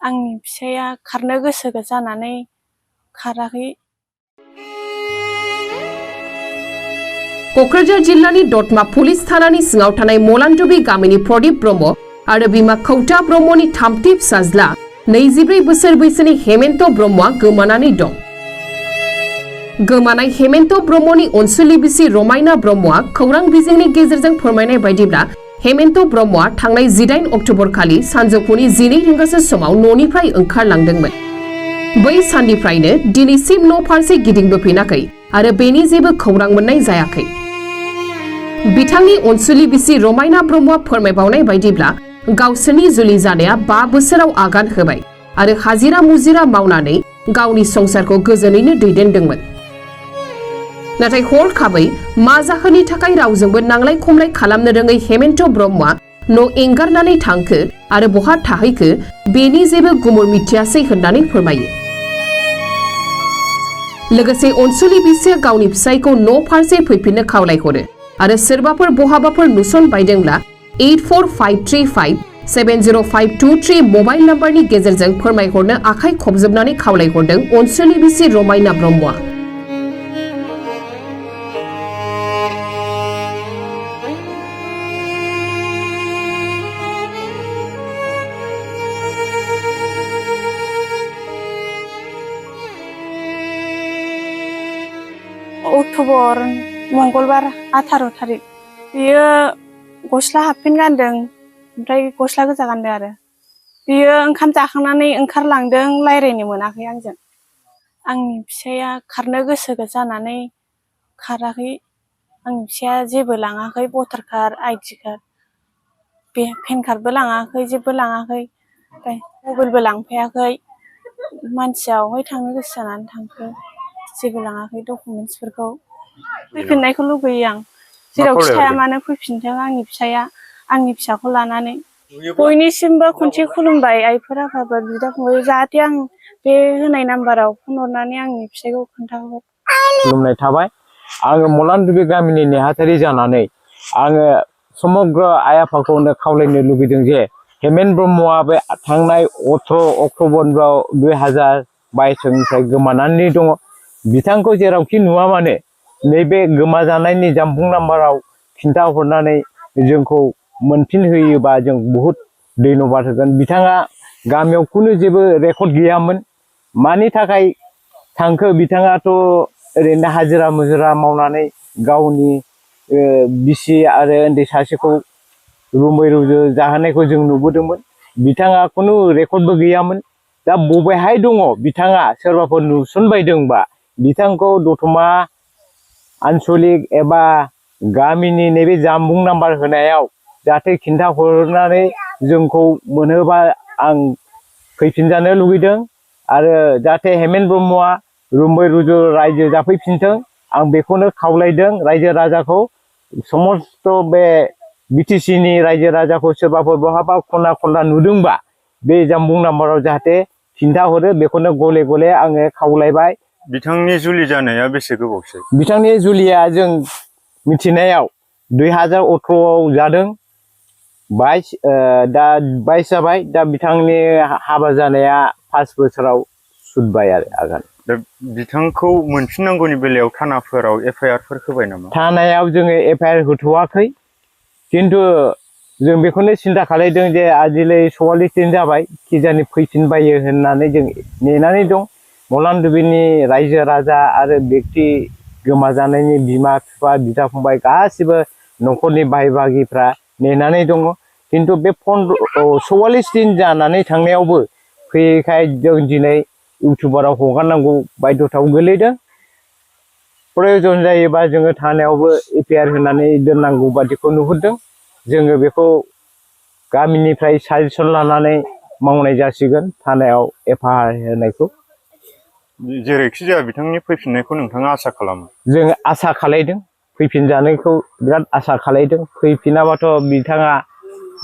आंनि फिसाया खारनो गोसो जानानै खाराखै। क'क्राझार जिल्लानि दतमा पुलिस थानानि सिङाव थानाय मलानदुबि गामिनि प्रदीप ब्रह्म आरो बिमा खौटा ब्रह्मनि थामथि फिसाज्ला 24 बोसोर बैसोनि हेमेन्त ब्रह्मआ गोमानानै दं। गोमानाय हेमेन्त ब्रह्मनि अनसुलि बिसि रमायना ब्रह्मआ खौरां बिजोंनि गेजेरजों फोरमायनाय बायदिब्ला हेमेन्त ब्रह्मआ थांनाय 18 अक्ट'बर खालि सानजौफुनि 12 रिंगासो समाव न'निफ्राय ओंखारलांदोंमोन। बै साननिफ्रायनो दिनैसिम न' फारसे गिदिंबोफिनाखै आरो बेनि जेबो खौरां मोननाय जायाखै। बिथांनि अनसुलि बिसि रमायना ब्रह्मआ फोरमायबावनाय बायदिब्ला गावसोरनि जुलि जानाया 5 बोसोराव आगान होबाय आरो हाजिरा मुजिरा मावनानै गावनि संसारखौ गोजोनैनो दैदेनदोंमोन। नाथाय हरखाबै मा जाहोननि थाखाय रावजोंबो नांलाय खमलाय खालामनो रोङै हेमेन्त ब्रह्मआ न' एंगारनानै थांखो आरो बहा थाहैखो बेनि जेबो गुमुर मिथियासै होननानै फोरमायो। लोगोसे अनसुलि बिसिया गावनि फिसायखौ न' फारसे फैफिननो खावलायहरो आरो सोरबाफोर बहाबाफोर नुसनबायदोंब्ला 8453570523 मबाइल नम्बरनि गेजेरजों फोरमायहरनो आखाइ खबजोबनानै खावलायहरदों अनसुलि बिसि रमायना ब्रह्मआ। अक्ट'बर मंगलबार 18 थारिख बियो गस्ला हाफपेन्ट गानदों ओमफ्राय गस्ला गोजा गानदों आरो बियो ओंखाम जाखांनानै ओंखारलांदों। रायज्लायनो मोनाखै आंजों। आंनि फिसाया खारनो गोसो जानानै खाराखै। आंनि फिसाया जेबो लाङाखै, भटार कार्ड आइडि कार्ड बे पेन कार्डबो लाङाखै, जेबो लाङाखै, ओमफ्राय मबाइलबो लांफायाखै। मानसिया अहाय थांनो गोसो जानानै थांखो जेबो लाङाखै डकुमेन्टसफोरखौ। फैफिननायखौ लुगैयो आं। जेरावखि थाया मानो फैफिनथों आंनि फिसाया, आंनि फिसाखौ लानानै। बयनिसिमबो खनसे खुलुमबाय आइफोर आफाफोर बिदा फंबाय, जाहाथे आं बे होनाय नाम्बाराव फन हरनानै आंनि फिसायखौ खोन्थाहर। खुलुमनाय थाबाय। आङो मलानदुबि गामिनि नेहाथारि जानानै आङो समग्र आइ आफाखौनो खावलायनो लुगैदों जे हेमेन्त ब्रह्मआ बे थांनाय 18 अक्ट'बर 2022निफ्राय गोमानानै दङ। बिथांखौ जेरावखि नुवा मानो नैबे गोमाजानायनि जानबुं नाम्बाराव खिन्थाहरनानै जोंखौ मोनफिनहोयोबा जों बहुद धन्यबाद होगोन। बिथाङा गामियाव खुनु जेबो रेकर्ड गैयामोन। मानि थाखाय थांखो? बिथाङाथ' ओरैनो हाजिरा मुजिरा मावनानै गावनि बिसि आरो उन्दै सासेखौ रुमै रुजु जाहोनायखौ जों नुबोदोंमोन। बिथाङा खुनु रेकर्डबो गैयामोन। दा बबेहाय दङ बिथाङा? सोरबाफोर नुसनबायदोंबा बिथांखौ दतमा आनसलिक एबा गामिनि नैबे जानबुं नाम्बार होनायाव जाहाथे खिन्थाहरनानै जोंखौ मोनहोबा आं फैफिनजानो लुगैदों आरो जाहाथे हेमेन्त ब्रह्मआ रुमै रुजु रायजो जाफैफिनथों आं बेखौनो खावलायदों रायजो राजाखौ। समस्त बे बिटिसिनि रायजो राजाखौ सोरबाफोर बहाबा खना खनला नुदोंबा बे जानबुं नाम्बाराव जाहाथे खिन्थाहरो बेखौनो गले गले आङो खावलायबाय। बिथांनि जुलि जानाया बेसे गोबावसै? बिथांनि जुलिया जों मिथिनायाव 2018आव जादों। 22 दा 22 जाबाय। दा बिथांनि हाबा जानाया 5 बोसोराव सुदबाय आरो आगान। दा बिथांखौ मोनफिननांगौनि बेलायाव थानाफोराव एफआइआरफोर होबाय नामा? थानायाव जोङो एफआइआर होथ'वाखै, खिन्थु जों बेखौनो सिन्था खालामदों जे आजिलै 44 दिन जाबाय खिजानि फैफिनबायो होननानै जों नेनानै दं। मलानदुबिनि रायजो राजा आरो बेक्ति गोमाजानायनि बिमा बिफा बिदा फंबाय गासिबो न'खरनि बाय बाहागिफ्रा नेनानै दङ। खिन्थु बे 44 दिन जानानै थांनायावबो फैयैखाय जों दिनै इउटुबाराव हगारनांगौ बायध'थायाव गोलैदों। प्रयजन जायोबा जोङो थानायावबो एफआइआर होनानै दोननांगौ बादिखौ नुहुरदों। जोङो बेखौ गामिनिफ्राय साजेसन लानानै मावनाय जासिगोन थानायाव एफआइआर होनायखौ। जेरैखि जाया बिथांनि फैफिननायखौ नोंथाङा आसा खालामो? जों आसा खालायदों, फैफिनजानायखौ बिराद आसा खालायदों। फैफिनाबाथ' बिथाङा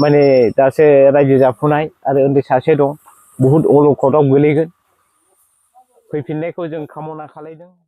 माने दासो रायजो जाफुनाय आरो उन्दै सासे दं, बहुद अलखदाव गोलैगोन। फैफिननायखौ जों कामना खालायदों।